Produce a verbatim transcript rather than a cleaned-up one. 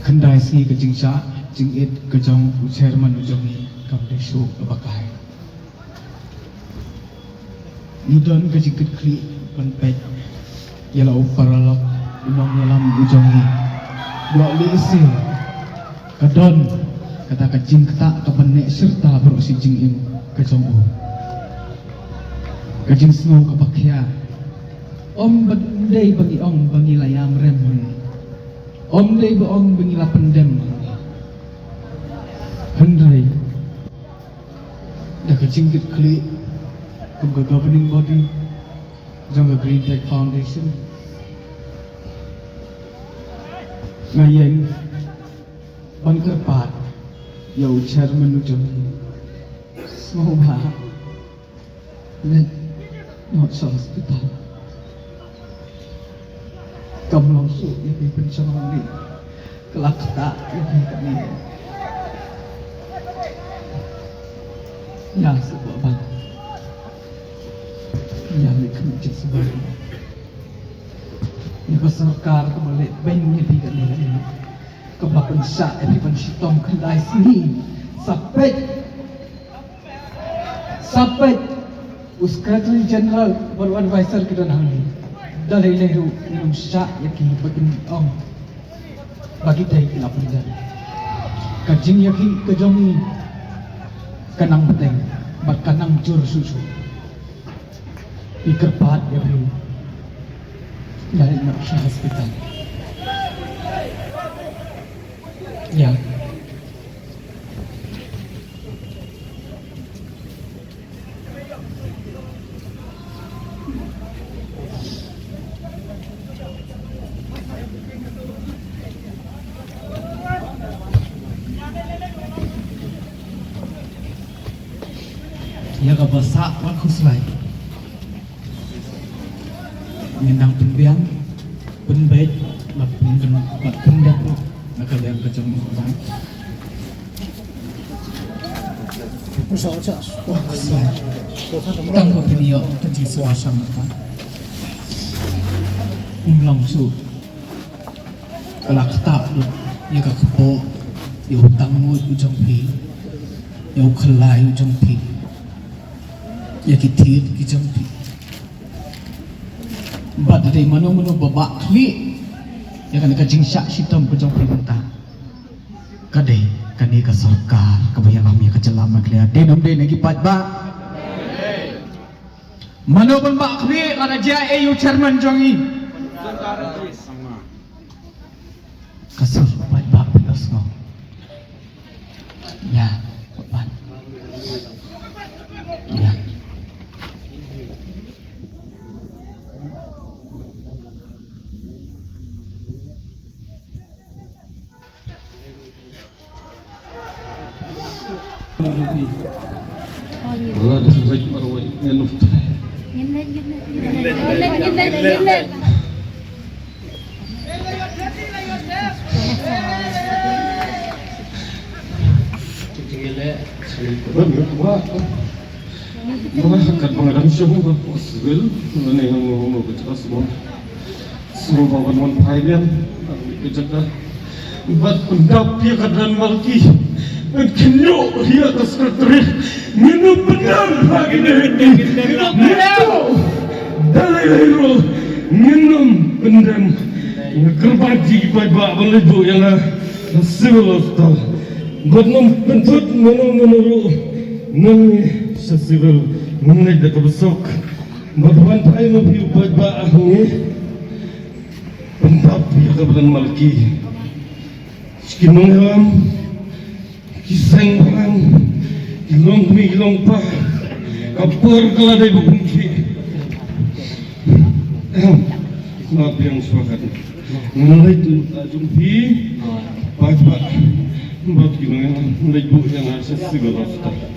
Khyndai sngi ka jingshah jingit ka jong u chairman u jong ngi kam dei shuh kaba kai. Ngi don ka jingkitkhlieh ban peit ïa la u paralok u nongïalam u jong ngi. Ïoh lehse ka don kata ka jingktah kaba neh shirta baroh shi jingim ka jong u. Ka jingsngew kaba khia. Ym ba dei ba ngi ong ba ngi la ïam rem hangne. Ym dei ba ong ba ngi la pyndem hangne. Hynrei da ka jingkitkhlieh kum ka governing body jong ka Green Tech Foundation, nga ïeng ban kyrpad ïa u chairman u jong ngi. Sngewbha leit noh sha hospital. Kam long shuh ïa phi pynshong hangne. Ka la ktah ïa phi kane. Ïa sngewbha ban ïa leit khmih jingsuba ïa ka sorkar kaba leh beiñ ïa phi kane, kaba pynshah ïa phi ban shitom khyndai sngi. Sa peit, sa peit, u Secretary General bad u Advisor ki don hangne. Da lei lei ruh ngin ym shah ïa ki ba kin ong ba ki dei ki la pyndem. Ka jingïakhih ka jong ngi ka nang bteng bad ka nang jur shuh shuh. Ngi kyrpad ïa phi ïa leit noh sha hospital. Ïa. Ïa kaba sah wat khuslai. Ngin nang pynbiang, pynbeit bad pynbeit bad pynbeit na ka liang ka jong u Trai. Tang ba pynïoh ka jingsngewsih sha mata. Ym long shuh. Ka la ktah lut ïa ka kpoh, ïa u tangmut u jong phi, ïa u khlai u jong phi, ïa ki thied ki jong phi. Bad dei mano mano ba bah khlieh ïa kane ka jingshah shitom ka jong phi mynta? Ka dei kane ka sorkar kaba ïalam ïa ka jylla Meghalaya. Dei ne ym dei na ki paidbah? Mano ban bah khlieh lada jia ei u chairman jong ngi? Ka sur paidbah phi la sngew. Ïa, paidbah. Ïa. Ba nga dang shu ba possible, nga ne nga mo mo ka jaka sbo. Sbo ba ban wan phai biang ka jaka. Bad pyndap ïa ka dran malki. Ban kynnoh ïa ka secretary. Ngin ym pyndam ha kine ki. Ngin ym pyndam. Da lei lei ruh ngin ym pyndam. Nga kyrpad ïa ki paidbah ban leit buh ïa nga sha Civil Hospital. Bad ngam pynthut mano mano ruh. Ngan ïa sha Civil, ngan leit da kaba suk. Bad wan phai ma phi u paidbah hangne. Pyndap ïa ka dran malki. Ki nongïalam, ki seng bhalang, ki longkmie ki longpa. Ka por ka la dei ba pynkhih. Nga biang shuwa kat. Ngan leit na ka jong phi paidbah. Bad ki nongïalam, leit buh ïa nga sha Civil Hospital.